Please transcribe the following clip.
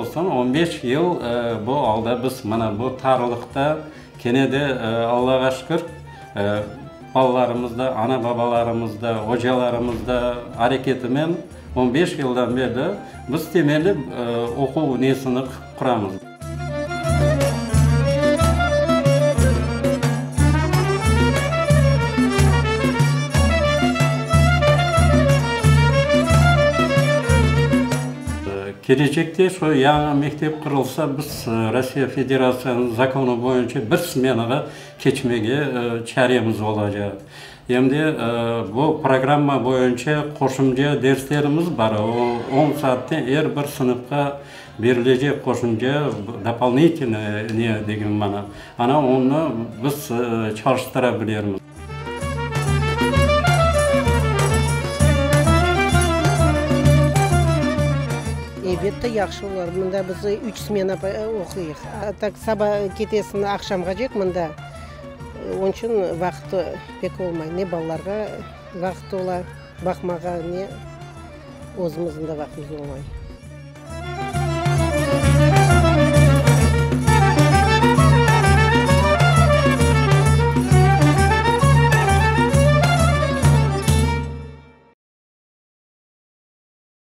olsun, on beş yıl bu alda biz mına bu tarlıqta kene de Allağa şükür, balalarımız da, ana-babalarımız da, ocalarımız da areketimen on beş yıldan berli biz temelli oquv nesini quramız. Kelecekte şu yañı mektep qurulsa, biz Rossiya Federatsiyanıñ zakonı boyunca bir smenağa keçmege çaremiz olacaq. Em de bu programma boyunca qoşumca derslerimiz bar, o on saatten er bir sınıfqa berilecek qoşumca, dopolnitelnıy ne degen mana, ana onı biz çalıştıra bilermiz. Elbette, yahşı olar. Mında biz üç smena oquyıq. A tak, saba ketesiñ, aqşamğacek mında. Onıñ içün vaqıt pek olmay. Ne balalarğa vaqıt ola baqmağa, ne özümizniñ de vaqtımız olmay.